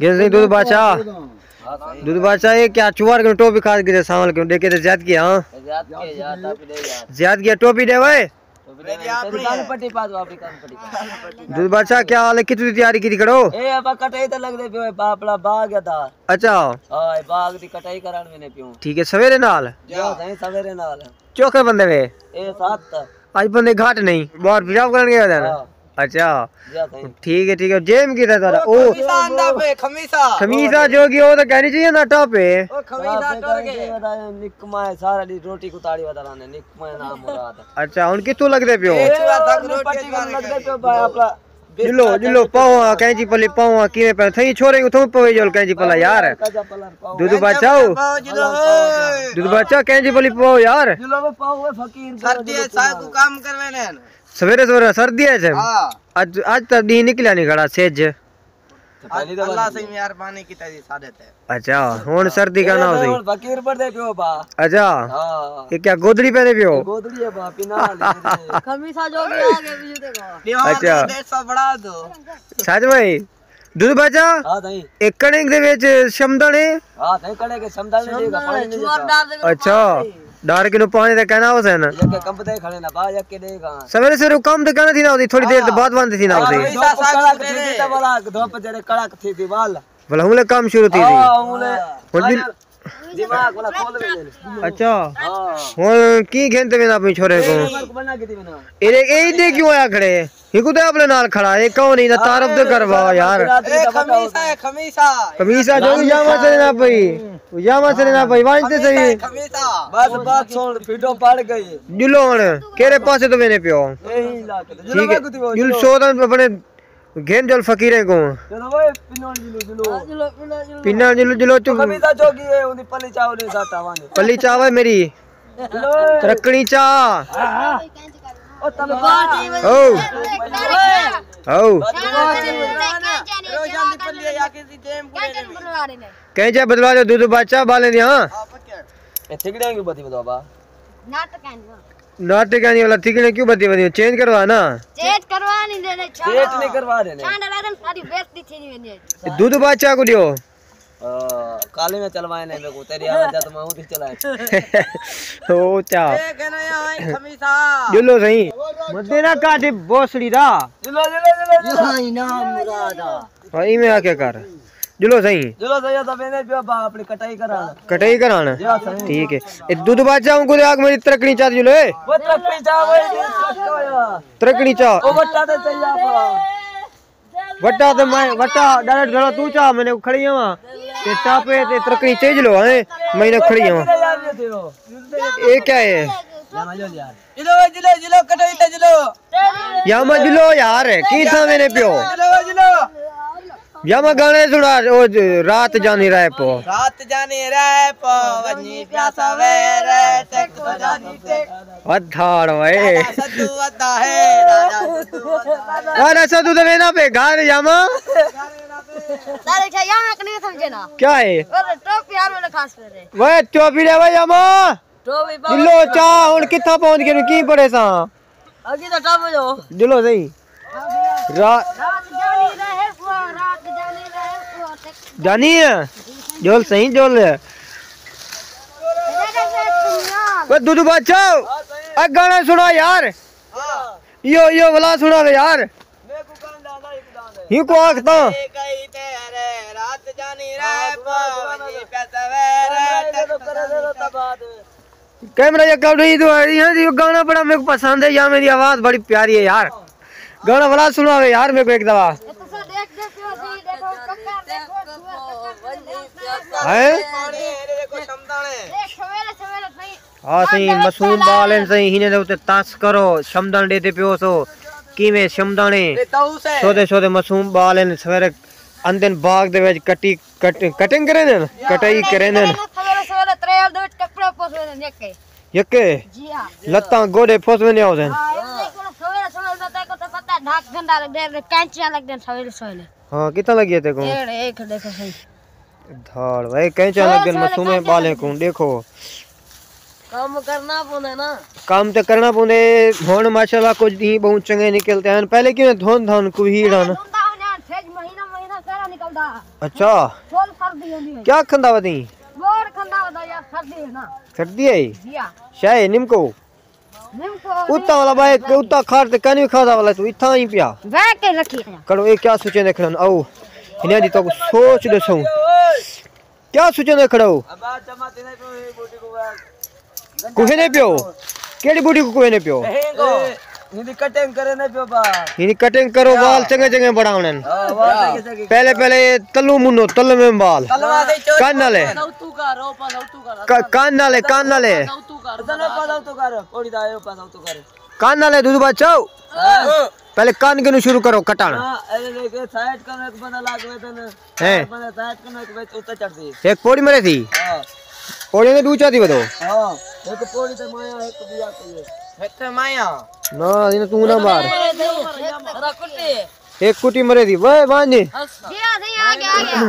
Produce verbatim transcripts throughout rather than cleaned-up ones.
گن سائیں دودھ بادشاہ۔ دودھ بادشاہ، اے کیا چوار کوں ٹوپی کھا کے سانول کیوں ڈے کے تے زیادہ کیا، ہاں؟ زیادہ کیا یار، ٹوپی ڈے یار۔ زیادہ کیا، ٹوپی ڈے وے۔ ٹوپی ڈے یار، تیری کن پٹی پا دو، اپنی کن پٹی پا۔ دودھ بادشاہ، کیا حال ہے؟ کتنی تیاری کی کھڑو؟ اے ابا کٹائی تے لگ دے پیو، اے باپڑا باغ ہے دا۔ اچھا۔ ہاں، اے باغ دی کٹائی کرن وینے پیو۔ ٹھیک ہے، سویرے نال؟ جی ہاں سائیں، سویرے نال۔ چوکھے بندے وے؟ اے سات۔ اج بندے گھٹ نہیں، باہر پیشاب کرن گئے ودن۔ ہاں۔ اچھا۔ جی ہاں سائیں۔ ٹھیک ہے، ٹھیک ہے۔ جیم کی تھا تارا؟ او او۔ خمیسہ آندا پے، خمیسہ۔ خمیسہ جو کی او تو کہنی چاہیے نا ٹاپ ہے۔ او خمیسہ ٹر گئے۔ نکما ہے، سارا دی روٹی کو تاڑی ودا رانے، نکما ہے نام مراد۔ اچھا، ہن کتھوں لگدے پیو؟ اے چوہا تک روٹی پٹی کر لگدے پیو بھائی اپنا۔ جلو، جلو، پاؤ آ، کینچی پلی پاؤ آ، کیویں پے تھئی چھوڑے اتھوں پوے جول کینچی پلا یار۔ دودھ بادشاہ۔ پاؤ جلو، اے۔ دودھ بادشاہ، کینچی پلی پاؤ یار۔ جلو، پاؤ اے فقیر۔ سردی ہے، سارے کو کام کروے نے۔ سویرے سویرے سردی ہے جے۔ ہاں۔ اج، اج تاں ڈینہہ نکلیا نہیں کھڑا سج۔ اللہ سائیں مہربانی کیتا جی ساڈے تے۔ اچھا، ہن سردی کا نہ ہوسی۔ ہن فقیر بڑھدے پیو با۔ اچھا۔ ہاں۔ اے کیا گودڑی پہنے پیو؟ گودڑی ہے با، پینال۔ خمیسہ جو بھی آ گئے، ویڈیو دیکھو۔ اچھا۔ ڈیڑھ سو بڑھا دو۔ سچ بھائی؟ دودھ بادشاہ؟ ہاں سائیں۔ اے کݨک دے وچ شمدݨ ہے؟ ہاں سائیں، کݨک دے شمدݨ نہیں دیگا، پانی نہیں دیگا۔ اچھا۔ ڈر کنوں پانی تے کہنا ہوسے نا۔ یک کمب تے کھڑے نا با، یک کے دے گا۔ سویرے سویرے کم تے کہنا تھی نا ہوسی، تھوڑی دیر تے بعد بند تھی نا ہوسی۔ ہاں، دھوپ کڑک تھی تھی تے والا، دھوپ جیڑے کڑک تھی تھی وال۔ ولا ہولے کم شروع تھی تھی۔ ہاں، ہولے۔ ہن دل-، دماغ والا کھول دے۔ اچھا۔ ہاں۔ ہن کی گھن تے وینا اپنے چھوڑے کو؟ اے، اے، اے کیوں آیا کھڑے؟ ہکو تے اپنے نال کھڑا، اے کون ہے؟ تعارف تے کرواؤ یار۔ اے خمیسہ ہے، خمیسہ۔ خمیسہ جو یاما سرے نہ پئی۔ یاما سرے نہ پئی، وانتے صحیح۔ خمیسہ۔ بس بات سن، ویڈیو پڑ گئی۔ جلو ہن، کیڑے پاسے تو وینے پیو؟ یہی علاقے۔ ٹھیک ہے۔ جلو سو تن اپنے گھن جل فقیریں کو۔ چلو اوئے، پنان جلو، جلو۔ پنان جلو، جلو چپ۔ خمیسہ جو کی ہے، اندی پلی چاو نے ساتا وانے۔ پلی چاو ہے میری۔ ترکڑی چا۔ او۔ او۔ کہیں چا بدلوا جو دودھ بادشاہ بالیں دیاں۔ اے تھگڑیاں کیوں بدی بدوا با؟ ناٹک ہے نا۔ ناٹک ہے نہیں والا تھگڑیاں کیوں بدی بدی؟ چینج کروا نا۔ چینج کروا نہیں دینے، چھاڑ۔ چینج نہیں کروا دینے۔ چھانڈ رہن ساری بےعزتی تھی نہیں ویندی۔ دودھ بادشاہ کو دیو۔ آ، کالے میں چلوائے نے میرے کو، تیری آواز جات میں ہوں چلائے۔ او چا۔ اے کہنا یا آئیں خمیسہ۔ جلو سائیں۔ مدے نہ کاٹی بوسڑی دا۔ جلو، جلو، جلو، جلو۔ ہاں، انعام مراد آ۔ ہاں، ایویں آ کے کر۔ جلو سائیں۔ جلو سائیں، تو میں نے پیو با اپنی کٹائی کرانا۔ کٹائی کرانا؟ جی ہاں سائیں۔ ٹھیک ہے۔ اے دودھ بادشاہ کو دے آگ میری ترکڑی چا جلو اے۔ وہ ترکڑی چا، وہ ترکڑی چا۔ او بٹا تے چاہیے آپ۔ وٹا تے میں، وٹا ڈائریکٹ گھروں توں چا، میں نے کھڑی ہاں۔ تے ٹاپے تے ترکڑی چیج لو، ہیں؟ میں نے کھڑی ہاں۔ اے کیا ہے؟ جلو، جلو، جلو، کٹو تے جلو۔ یا میں جلو یار، کی تھا میں نے پیو؟ جلو، جلو۔ یا میں گانے سنا، او ج-، رات جانی رہ پو۔ رات جانی رہ پو، ونجی پیا سویرے، ٹک تو جانی ٹک۔ ودھاڑ وئے۔ راجا سدھو ودا ہے، راجا سدھو ودا ہے۔ راجا سدھو تے وینا پے گھر جاواں۔ سارے کیا یہاں میں کنی سمجھے نا۔ کیا ہے؟ اور ٹوپی یار میں خاص کر رہے۔ وے ٹوپی لے وے جاواں۔ ٹوپی پا جلو چا ہن کتھاں پہنچ گئے، کی پڑھے ساں؟ اگے تو ٹپ جو۔ جلو صحیح۔ را-، رات جانی رہے پو، رات جانی رہے پو۔ جانی ہے؟ جول صحیح جول ہے۔ وے دودھ بادشاہ، اے گانا سنا یار۔ ایو، ایو ولا سنا وے یار۔ ہی کو آکھتا۔ رات جانی رہے پو، ونجی پیا سویرے، ٹک تو جانی ٹک۔ کیمرہ یا کاؤ نہیں تو آئی ہے، یہ گانا بڑا میرے کو پسند ہے، یا میری آواز بڑی پیاری ہے یار۔ گانا بڑا سنا ہے یار میرے کو ایک دفعہ۔ ہے؟ ہاں سائیں، معصوم ٻال ہن سائیں، ہنے دے اتے تس کرو، شمدان ݙیندے پیو سو، کیویں شمدانے؟ سودے سودے معصوم ٻال ہن، سویرے اندن باغ دے وچ کٹی، کٹ-، کٹنگ کریندن، کٹائی کریندن۔ سویرے سویرے تریل دے وچ کپڑے پوس ویندن یکے۔ یکے؟ جی ہاں۔ لتاں گوݙے پوس ویندے ہوسن۔ ہاں، ایک سویرے سویرے میں تیکوں تاں پتہ ڈھک گندا لڳدے، کینچیاں لڳدن سویرے سویرے۔ ہاں، کتنا لگی ہے تیکوں؟ اے ݙیکھ، ݙیکھ سائیں۔ دھاڑ، اے کینچا لگن معصومیں ٻالیں کوں، ݙیکھو۔ کم کرنا پوندا نا۔ کم تے کرنا پوندے۔ ہݨ ماشاءاللہ کجھ ݙینہہ ٻہوں چنڳے نکل تے ہن۔ پہلے کیوں دھن دھن کوہیڑ ہن۔ نکلدا۔ اچھا۔ چھول سردی ہوندی ہے۔ کیا کھندا ودیں؟ گوڑ کھندا ودا یار، سردی ہے نا۔ سردی ہے؟ جی ہاں۔ شاہ نمکو۔ نمکو اتا والا بھائی، اتا کھاڑ تے کہیں کھادا والا، تو اتھاں ہی پیا۔ بہ کے رکھی ہے۔ کڑو، اے کیا سوچے دے کھڑن؟ او، انہاں دی تو سوچ ݙسوں۔ کیا سوچے دے کھڑو؟ کوہے نے پیو؟ کیڑی بوٹی کوں کوہے نے پیو؟ اے، ہندی کٹنگ کرے نے پیو با۔ ہندی کٹنگ کرو، وال چنگے چنگے بݨاوݨن۔ ہاں، وال چنگے چنگے۔ پہلے، پہلے تلو منو، تلو میں بال۔ تلو آ گئی چوری۔ کن والے۔ ک-، کن والے، کن والے۔ ادھر پاس آؤ تو کر، پوڑی دا آئے پاس آؤ تو کر۔ کن والے دودھ بچاؤ۔ ہاں۔ پہلے کن کنوں شروع کرو کٹݨ۔ ہاں، اے دیکھ، سائیڈ کنوں ہک بندہ لڳ وے تے نا۔ ہیں۔ ہک بندہ سائیڈ کنوں ہک وچ اُتے چڑھ سی۔ ہک پوڑی مرے سی؟ ہاں۔ پوڑی نے ݙو چا دی ودو۔ ہاں، ہک پوڑی تے مایا، ہک ٻیا کئی ہے۔ ہک تے مایا۔ نہ، انہاں توں نہ مار۔ ہک کٹی مرے سی، وے وانجے۔ جی ہاں، صحیح، آ گیا، آ گیا۔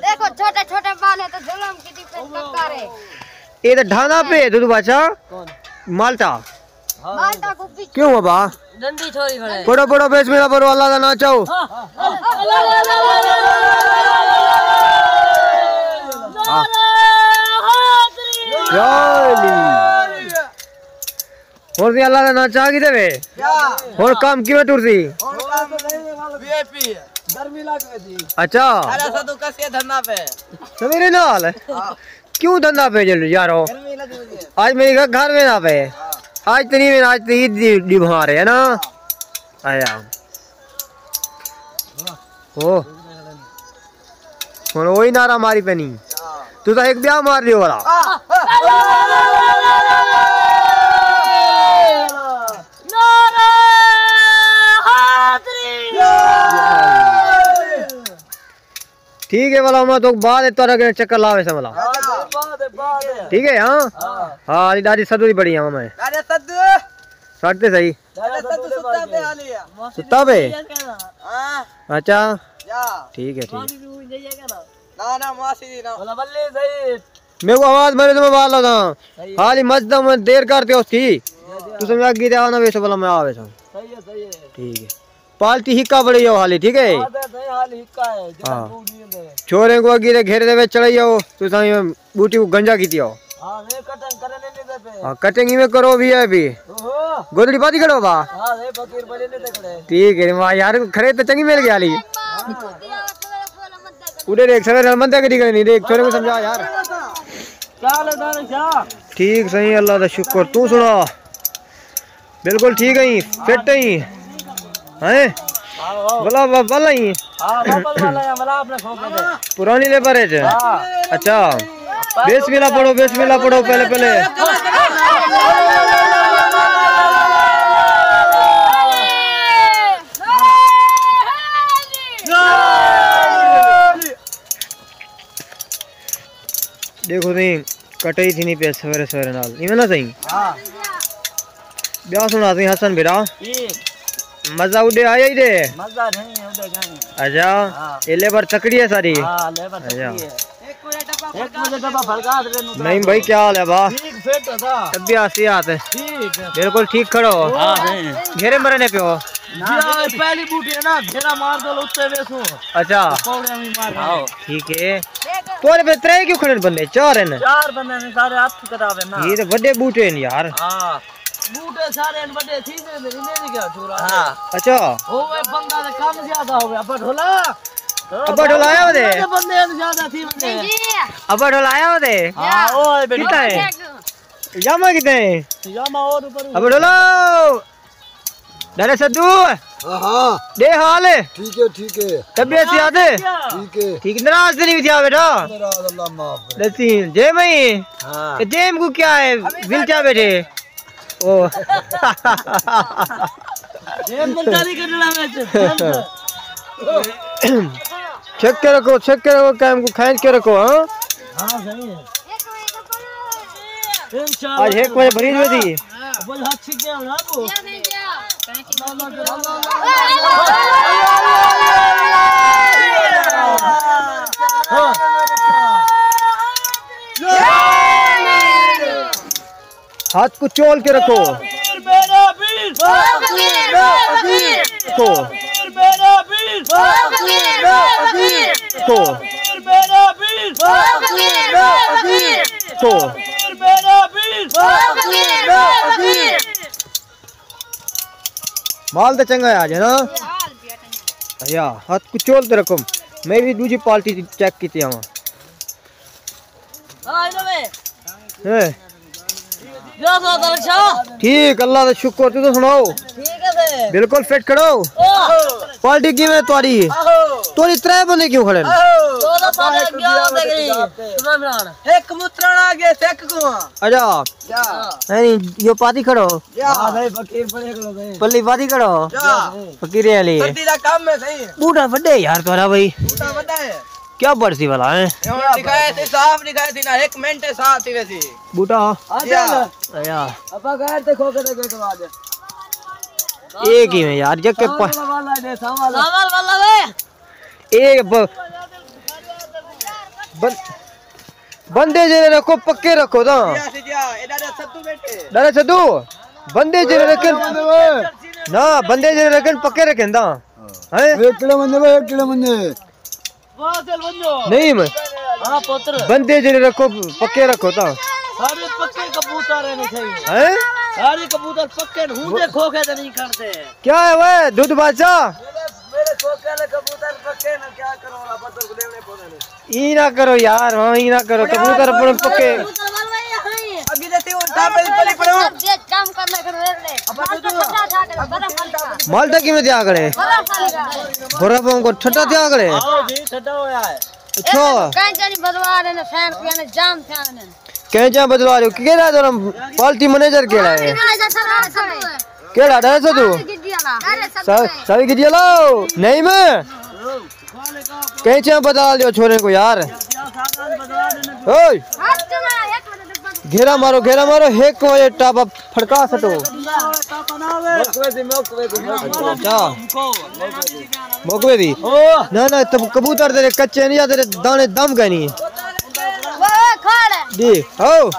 دیکھو، چھوٹے چھوٹے بال ہے تو ظلم کی ڈیفنس پکا رہے۔ اے تے ڈھانا پے، دودھ بادشاہ۔ کون؟ مالٹا۔ مالٹا کو پیچھے۔ کیوں بابا؟ ڈنڈی چھوڑی کھڑے۔ پڑھو، پڑھو، بسم اللہ پڑھو، اللہ دا نام چاہو۔ ہاں۔ یا علی۔ ہݨ تیں اللہ دا ناں چا گھدے وے؟ کیا؟ ہݨ کم کیویں ٹرسی؟ ہݨ کم وی آئی پی ہے۔ گرمی لڳ ویسی۔ اچھا۔ ارے اساں توں کسے دھندا پے۔ سویرے نال؟ ہاں۔ کیوں دھندا پے جلو یارو؟ گرمی لڳ ویسی۔ اڄ میرے گھر، گھر وینا پے۔ ہاں۔ اڄ تے نہیں وینا، اڄ تے عید دی، دی بہار ہے نا؟ ہاں۔ آیا۔ او۔ ہݨ اوہی نعرہ ماری پینی۔ تساں ہک ٻیا مار ݙیو والا۔ نعرہ حیدری۔ ٹھیک ہے والا، میں تو بعد تہاݙے اڳے چکر لا ویساں والا۔ ٹھیک ہے، ہاں؟ ہاں، علی ݙاݙی سدو دی بڑی آواں میں۔ ݙاݙے سدو۔ سٹ تے صحیح۔ ݙاݙے سدو ستا پئے حالی۔ ستا پئے؟ ہاں۔ اچھا۔ ٹھیک ہے، ٹھیک۔ نہ، نہ، ماسی دی نہ۔ بلا بلے صحیح۔ میکوں آواز مارے تو میں باہر لڳاں۔ صحیح ہے۔ حالی مجھ دا میں دیر کر تے اس تھی۔ جی، جی۔ تساں میں اڳے تے آنا ویسو بلا میں آ ویساں۔ صحیح ہے، صحیح ہے۔ ٹھیک ہے۔ پالٹی ہکا بڑی ہو حالی، ٹھیک ہے؟ ہاں، تے صحیح حالی ہکا ہے، جیڑھا ہاں۔ ݙو ݙینہہ دے۔ چھوہریں کوں اڳے تے گھیرے دے وچ چڑھائی آؤ، تساں ٻوٹی کوں گنجا کیتی ہو۔ ہاں، میں کٹنگ کرݨے نہیں دے پئے۔ ہاں، کٹنگ ایویں کرو وی آئی پی۔ اوہو۔ گودڑی پاتی کھڑو با۔ ہاں، اے فقیر بڑے نے تکڑے۔ ٹھیک ہے، واہ یار، کھڑے تے چنڳی مل ڳئی حالی۔ ہاں۔ اُݙے ݙیکھ، سویرے نال مندے کݙی کرنی، ݙیکھ، چھوہریں کوں سمجھا یار۔ کیا حال ہے دانش شاہ؟ ٹھیک صحیح، اللہ دا شکر۔ توں سݨا؟ بالکل ٹھیک ہیں، فٹ ہیں۔ ہیں؟ بلا، بلا ہیں۔ ہاں، بابل والا ہے، بلا اپنے کھو کے دے۔ پرانی لیبر ہے جی؟ ہاں۔ اچھا۔ بسم اللہ پڑھو، بسم اللہ پڑھو، پہلے، پہلے۔ ݙیکھو سئیں، کٹائی تھیندی پئی سویرے سویرے نال، ایویں نا سئیں؟ ہاں۔ ٻیا سݨا سئیں حسن بھرا۔ جی۔ مزہ اُݙے آیا ہی ݙے؟ مزہ نہیں، اُݙے کہیں۔ اچھا۔ ہاں۔ اے لیبر تکڑی ہے ساری؟ ہاں، لیبر تکڑی ہے۔ اچھا۔ ہک وجہ ڈبہ پھڑکا دے نو۔ نہیں بھائی، کیا حال ہے با؟ ٹھیک، فٹ ہے سا۔ طبیعت، صحت؟ ٹھیک ہے۔ بالکل ٹھیک کھڑو؟ ہاں، نہیں۔ گھیرے مرے نے پیو؟ جی، آ پہلی بوٹی ہے نا، گھیرا مار دو، اُتے ویسو۔ اچھا۔ پکوڑے بھی مار دو۔ ہاں۔ ٹھیک ہے۔ تہاݙے پہ ترے کیوں کھڑے بندے؟ چار ہیں۔ چار بندے نے، سارے ہتھ کٹاوے نا۔ اے تے وݙے بوٹے ہیں یار۔ ہاں۔ بوٹے سارے ہیں وݙے، تھی ویندے، انہیں دی کیا چھوڑا۔ ہاں۔ اچھا۔ ہووے بندہ تے کم زیادہ ہووے، ابا ڈھولا۔ ابا ڈھولا آیا ہوندے؟ بندے ہیں زیادہ تھی ویندے۔ ابا ڈھولا آیا ہوندے؟ ہاں، او ہے بیٹا۔ کتھاں ہے؟ یاما کتھاں ہے؟ یاما اور اوپر۔ ابا ڈھولا۔ ݙاݙا سدھو۔ ہاں، ہاں۔ ݙے حال ہے؟ ٹھیک ہے، ٹھیک ہے۔ طبیعت صحت ہے؟ ٹھیک ہے۔ ٹھیک، ناراض تے نہیں تھیا بیٹا؟ ناراض، اللہ معاف کرے۔ ݙسی، جیم ہے؟ ہاں۔ تے جیم کوں کیا ہے؟ ول چا بیٹھے۔ او۔ جیم ملتا نہیں کڈنا وچ۔ چھک کے رکھو، چھک کے رکھو، قائم کوں کھینچ کے رکھو، ہاں؟ ہاں، صحیح ہے۔ انشاءاللہ۔ اڄ ہک بجے بھری ویندی۔ بول ہتھ چھک گیا ہونا ابو۔ ہاتھ کو چول کے رکھو۔ پیر میرا پیر۔ فقیر میرا فقیر۔ رکھو۔ پیر میرا پیر۔ تو۔ تو۔ مال تے چنگا ہے آج، ہے نا؟ یا، ہتھ کوں چول تے رکھو۔ میں وی ݙوجھی پالٹی چیک کیتی آواں۔ ہاں، انہاں میں۔ ہیں۔ ٻیو سو درک شاہ۔ ٹھیک، اللہ دا شکر، تساں سݨاؤ؟ ٹھیک ہے سر۔ بالکل فٹ کھڑو۔ اوہ۔ پالٹی کیویں تہاݙی؟ آہو۔ تہاݙی ترے بندے کیوں کھڑے نے؟ آہو۔ دو دو پالٹی ڳیا ہوندے گئی۔ سنا فران۔ ہک مترݨ آ ڳئے، ہک کوں۔ اچھا۔ کیا؟ نہیں، یو پاتی کھڑو۔ کیا؟ ہاں بھائی، فقیر پڑے کھڑو بھائی۔ پلی پاتی کھڑو۔ کیا؟ فقیریں والی۔ سردی دا کم ہے صحیح۔ بوٹا وݙے یار تہاݙا بھائی۔ بوٹا وݙا ہے۔ کیا بڑسی والا ہے؟ ہݨ ݙکھائے سی، صاف ݙکھائے سی نا، ہک منٹ ساتھ تھی ویسی۔ بوٹا۔ آ جا۔ آیا۔ ابا غیر تے کھو کے تے کے بعد۔ اے کیویں یار، جے کے ساول والا دے، ساول۔ ساول والا وے۔ اے ب-، بن-، بندے جیڑھے رکھو، پکے رکھو تاں۔ جی، جی، اے ݙاݙا سدھو ٻیٹھے۔ ݙاݙا سدھو، بندے جیڑھے رکھن، نہ، بندے جیڑھے رکھن، پکے رکھن تاں۔ ہیں؟ ایک کلو بندے، ایک کلو بندے۔ نہیں میں۔ ہاں پتر۔ بندے جیڑھے رکھو، پکے رکھو تاں۔ سارے پکے کبوتر ہیں صحیح۔ ہیں؟ سارے کبوتر پکے ہیں، ہوں دے کھوکھے تے نہیں کھڑدے۔ کیا ہے وہ؟ دودھ بادشاہ؟ میرے کھوکھے والے کبوتر پکے ہیں، کیا کرو، بدل کو دیونے پوندے نے۔ ایں نہ کرو یار، ہاں، ایں نہ کرو، کبوتر اپݨے پکے۔ اڳے تے تیوں ٹاپے دی پلی پڑو۔ مالٹا کیویں تیار کرے؟ برف والی کا۔ برف والی کا۔ برف والی کو ٹھڈا تیار کرے؟ آؤ جی، ٹھڈا ہویا ہے۔ اچھا۔ کہیں جانی بدوا رہے نے، فین پیا نے، جام تھیا نے۔ کہیں جا بدوا رہے ہو؟ کیڑھا تہاݙا پالٹی منیجر کیڑھا ہے؟ منیجر سب رہا سب ہے۔ کیڑھا؟ ݙاݙا سدھو؟ گڈی والا۔ سا-، ساوی گڈی والا؟ نہیں میں۔ کہیں چا بدل ݙیو چھوڑے کو یار۔ اوئے۔ گھیرا مارو، گھیرا مارو، ہک وجے ٹاپا پھڑکا سٹو۔ اچھا۔ موقع دی۔ نہ، نہ، تب کبوتر تیرے کچے نہیں، تیرے دانے دم گئے نہیں۔ جی، ہو۔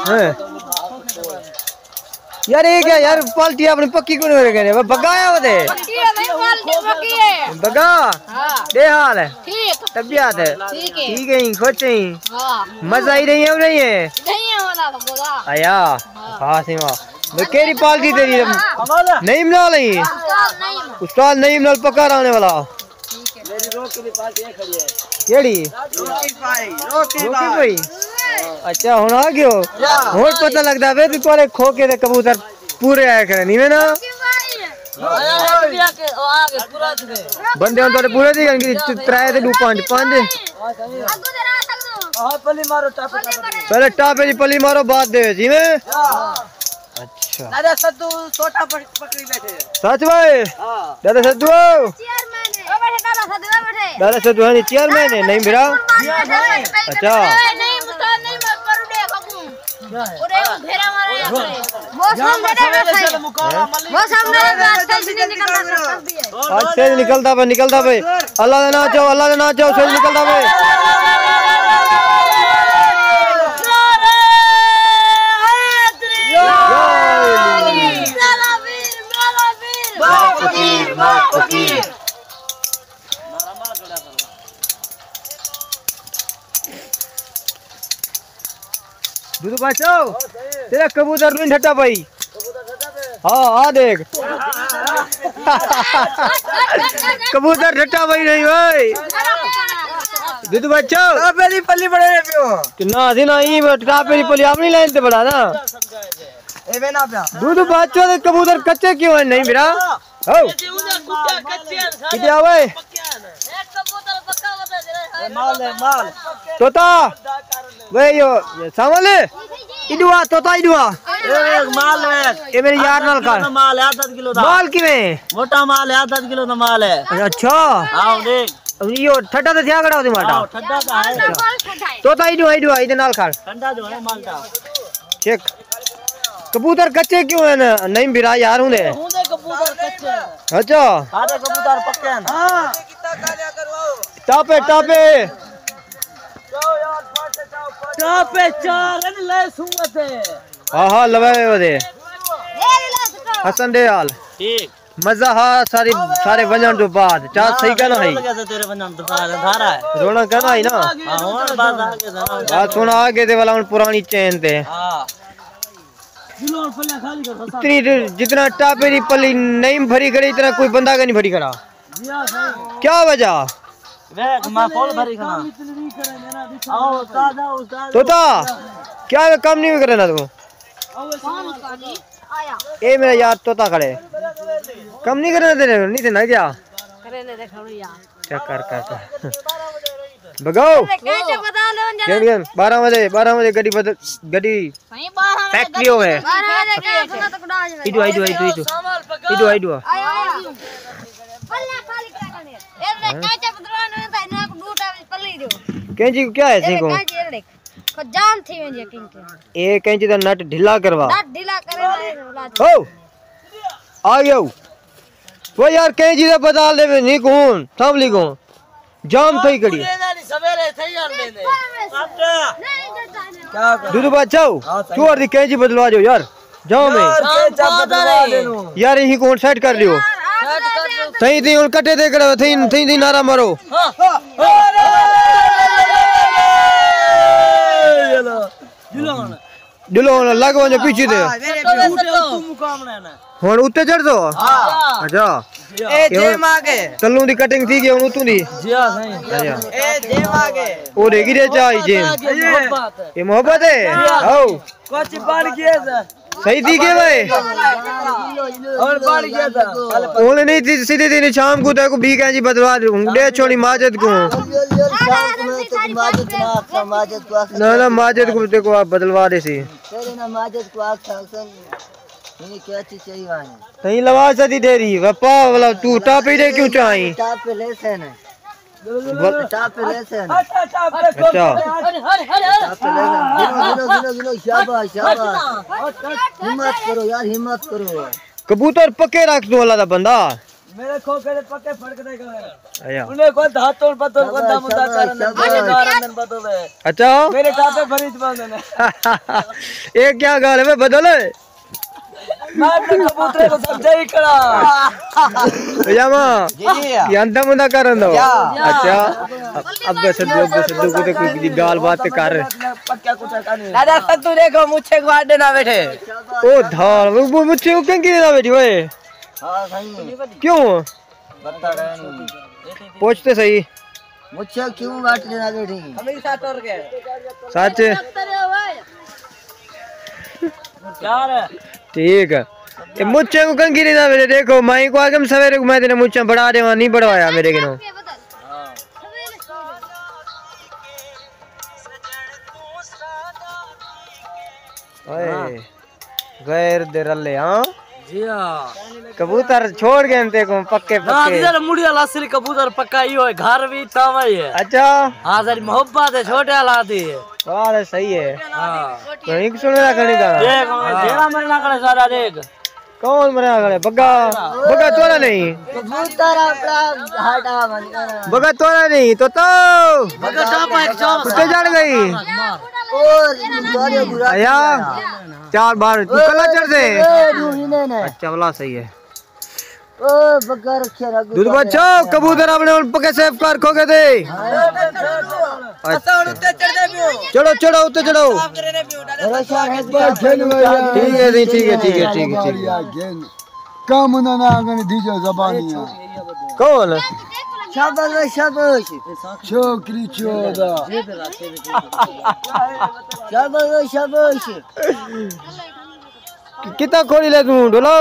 ہیں۔ یار، اے کیا یار، پالٹی اپݨی پکی کیوں نہیں ہو رہی ہے؟ بگایا ہوتے۔ پکی ہے بھائی، پالٹی پکی ہے۔ بگا؟ ہاں۔ ݙے حال ہے؟ ٹھیک۔ طبیعت ہے؟ ٹھیک ہے۔ ٹھیک ہے، خوش ہیں؟ ہاں۔ مزہ ہی نہیں ہے، نہیں ہے؟ نہیں ہے والا بگا۔ آیا۔ ہاں۔ ہاں، سیما۔ میں کیڑھی پالٹی تیری؟ ہاں۔ نعیم نال ہی؟ استاد نعیم۔ استاد نعیم نال پکا رہنے والا۔ میری روکی دی پارٹی ہے کھڑی ہے۔ کیڑھی؟ روکی بھائی، روکی روکی بھائی۔ بھائی؟ اچھا، ہݨ آ ڳیو۔ ہݨ پتہ لڳدا پئے تے تہاݙے کھوکے دے کبوتر پورے آئے کھڑے، نہیں نا؟ بندے ہݨ تہاݙے پورے تھی ڳئے، ترائے تے ݙو پنج، پنج۔ ہاں، پلی مارو ٹاپے۔ پہلے ٹاپے دی پلی مارو، بعد دے وچ، جیویں؟ اچھا۔ دادا سدھو سوٹا پک-، پکڑی بیٹھے۔ سچ بھائی؟ ہاں۔ دادا سدھو۔ چیئرمین ہے۔ او بیٹھے دادا سدھو، او بیٹھے۔ دادا سدھو ہے نہیں، چیئرمین ہے، نہیں میرا؟ اچھا۔ اے نہیں، مستان نہیں، میں پر اڈے بگو۔ اڈے گھیرا مارا ہے۔ وہ سامنے دے بیٹھے۔ وہ سامنے دے بیٹھے، نہیں نکلتا۔ آج سیج نکلدا پئے، نکلدا پئے۔ اللہ دے ناں چاہو، اللہ دے ناں چاہو، سیج نکلدا پئے۔ دودھ بچو، تیرا کبوتر نہیں ٹھٹا پئی۔ ہاں، آ دیکھ۔ کبوتر ٹھٹا پئی نہیں اوئے۔ دودھ بچو۔ ٹاپے دی پلی بݨے پیو۔ کہ نہ، اسی نہ، ایں ٹاپے دی پلی اپݨی لائن تے بݨا نا۔ ایویں نہ پیا۔ دودھ بچو تے کبوتر کچے کیوں ہیں؟ نہیں میرا۔ ہو۔ کتھے آوے؟ مال ہے، مال۔ طوطا۔ وے یو، ساول۔ ایݙو آ، طوطا ایݙو آ۔ اے مال ہے۔ اے میرے یار نال کھڑ۔ مال ہے آدھا کلو دا۔ مال کیویں؟ موٹا مال ہے، آدھا کلو دا مال ہے۔ اچھا۔ آؤ دیکھ۔ ایہو ٹھڈا تے تھیا کھڑا ہوندے ماٹا۔ آؤ، ٹھڈا تاں ہے۔ طوطا ایݙو آ، ایݙو آ، ایندے نال کھڑ۔ ٹھڈا جو ہے مالٹا۔ چیک۔ کبوتر کچے کیوں ہیں؟ نہیں بھرا یار ہوندے۔ ہوندے کبوتر کچے۔ اچھا۔ سارے کبوتر پکے ہیں۔ ہاں۔ ٹاپے، ٹاپے۔ ٹاپے چار ہیں، لے سوت ہے۔ ہاں، ہاں، لوے ودے۔ حسن ڈیال۔ ٹھیک۔ مزہ ہا ساری، سارے ونڄݨ توں بعد۔ چا صحیح کہنا ہئی؟ لڳا تے تیرے ونڄݨ توں بعد سارا ہے۔ رونا کہنا ہئی نا؟ ہاں، ہݨ بس آ کے ذرا۔ بس ہݨ آ ڳئے تے ولا ہݨ پراݨی چین تے۔ ہاں۔ اتنی، جتنا ٹاپے دی پلی نہیں بھری کھڑی، اتنا کوئی بندہ کا نہیں بھری کھڑا۔ کیا وجہ؟ ویکھ، میں فل بھری کھڑا۔ آؤ، استاد، آؤ، استاد۔ طوطا، کیا کم نہیں کرنا تو؟ اے میرا یار طوطا کھڑے۔ کم نہیں کرنا تیرے، نہیں تھے نا کیا؟ چیک کر، کر، کر۔ بگاؤ۔ کینچی بدل ونڄݨ۔ کینچی، بارہ بجے، بارہ بجے گڈی بدل، گڈی سائیں، بارہ بجے فیکٹری ہووے۔ بارہ بجے کینچی۔ ایڈو، ایڈو، ایڈو، ایڈو۔ ایڈو، ایڈو۔ آیا، آیا۔ پلے خالی کر ݙے۔ اے ہاں۔ کینچی بدلواݨ ویندا، انہاں کوں ݙو ٹائم پلی ݙیو۔ کینچی کوں کیا ہے اے سائیں کوں؟ کینچی اے ݙیکھ۔ خود جام تھی ویندی ہے کینچی۔ اے کینچی دا نٹ ڈھلا کروا۔ نٹ ڈھلا کرے نا، اے لا۔ ہو۔ آ ڳیا۔ او یار، کہیں چیز دا پتہ لے، نہیں کون ساملی کون جام تھئی کڑی۔ دودو بادشاہ، چور دی کہیں چیز بدلوا جو یار، جام ہے۔ یار، یہی کون سیٹ کر لیو۔ تھئی تھی ہن کٹے دے کڑے، تھئی، تھئی، تھئی نعرہ مارو۔ ݙلو ہݨ لڳ ونڄو پیچھے تے۔ ہاں، میرے پیو۔ ہݨ اتے چڑھ دو؟ ہاں۔ اچھا۔ اے جیم آ ڳئے۔ تلوں دی کٹنگ تھی ڳئی، ہݨ اتوں دی؟ جی ہاں، سائیں۔ اچھا۔ اے جیم آ ڳئے۔ او ݙے گرے چائی جیم۔ محبت ہے؟ اے محبت ہے؟ ہاں۔ ہاؤ۔ کچھ بݨ ڳئے سر۔ صحیح تھی ڳئے بھائی؟ اور بݨ ڳئے سر۔ ہݨ نہیں تھی، سیدھی تھی شام کو تے کو بھی کہیں جی بدلوا ݙیوں۔ ݙے چھوڑی ماجد کو۔ نہ، نہ، ماجد کو تے کو آپ بدلوا ݙے سی۔ تیرے نہ ماجد کو آکھ سڳسن، ہݨ کیا چیز چاہیے وہاں؟ تئیں لواز دی ڈیری، وپا والا تو ٹاپی ݙے کیوں چاہیں؟ ٹاپ پہ لیسن۔ ٹاپ پہ لیسن۔ اچھا۔ ٹاپ پہ لیسن۔ گنو، گنو، گنو، گنو، شاباش، شاباش۔ ہمت کرو یار، ہمت کرو۔ کبوتر پکے رکھ توں اللہ دا بندہ۔ میرے کھوکھے دے پکے پھڑکدے ڳئے۔ اچھا۔ انہیں کو دھاتوں بدل، شاباش، بندہ مندہ شاباش، کرن، شاباش۔ بدل کرن، بدل ہے۔ اچھا۔ میرے ٹاپے بھری چ بندے نے۔ اے کیا ڳالھ ہے، بدل ہے؟ میں اپنے کبوترے کو سمجھا ہی کھڑا۔ پجامہ؟ جی، جی۔ یہ اندھا مندھا کرن دو۔ کیا؟ اچھا۔ اب، ابے سدھو، ابے سدھو کو تے کوئی ڳالھ بات تے کر۔ پکا کچھ کر نہیں۔ دادا سدھو دیکھو، مچھے کو آڈے نہ بیٹھے۔ او دھار، وہ، وہ مچھے کو کنگی نہ بیٹھی ہوئے۔ ہاں، صحیح ہے۔ کیوں؟ بتا رہے ہیں۔ پوچھتے صحیح۔ مچھا کیوں واٹ لینا بیٹھی؟ سچ؟ یار۔ ٹھیک ہے۔ اے مچھے کو کنگھی نہیں نہ میرے، دیکھو، میں کو آگم سویرے کو میں تیرے مچھا بڑھا دے، نہیں بڑھوایا میرے کنوں۔ اوئے۔ غیر دے رلے، ہاں؟ جی ہاں۔ کبوتر چھوڑ ڳئے تے کو پکے نہ، پکے۔ جیڑھا مڑی والا اصلی کبوتر پکا ایہو ہے، گھر وی تاں وی ہے۔ اچھا۔ ہاں، ساری محبت ہے، چھوٹے والا دی ہے۔ واہ، صحیح ہے۔ ہاں۔ تو ایک سن رہا کھڑی دا۔ دیکھ، ہاں۔ جیڑھا مرنا کھڑے سارا دیکھ۔ کون مرنا کھڑے؟ بگا، بگا توڑا نہیں۔ کبوتر اپنا ہٹا بن کر۔ بگا توڑا نہیں، تو تو۔ بگا ٹاپا ایک چوک۔ کتے جان ڳئی؟ اور آیا؟ چار بار تو کلا چڑھ دے۔ اچھا، والا صحیح ہے۔ او بگا رکھیا رکھ۔ دودھ بچو، کبوتر اپنے ہن پکے سیف کر کھو کے دے۔ اساں ہن اتے چڑھ دے پیو۔ چڑھو، چڑھو، اتے چڑھو۔ ٹھیک ہے جی، ٹھیک ہے، ٹھیک ہے، ٹھیک ہے، ٹھیک ہے۔ کم نہ نہ انگن دیجو زبانی۔ کون؟ شاباش، شاباش۔ چھوکری چودا۔ شاباش، شاباش۔ کتا کھولی لے توں، ڈولو؟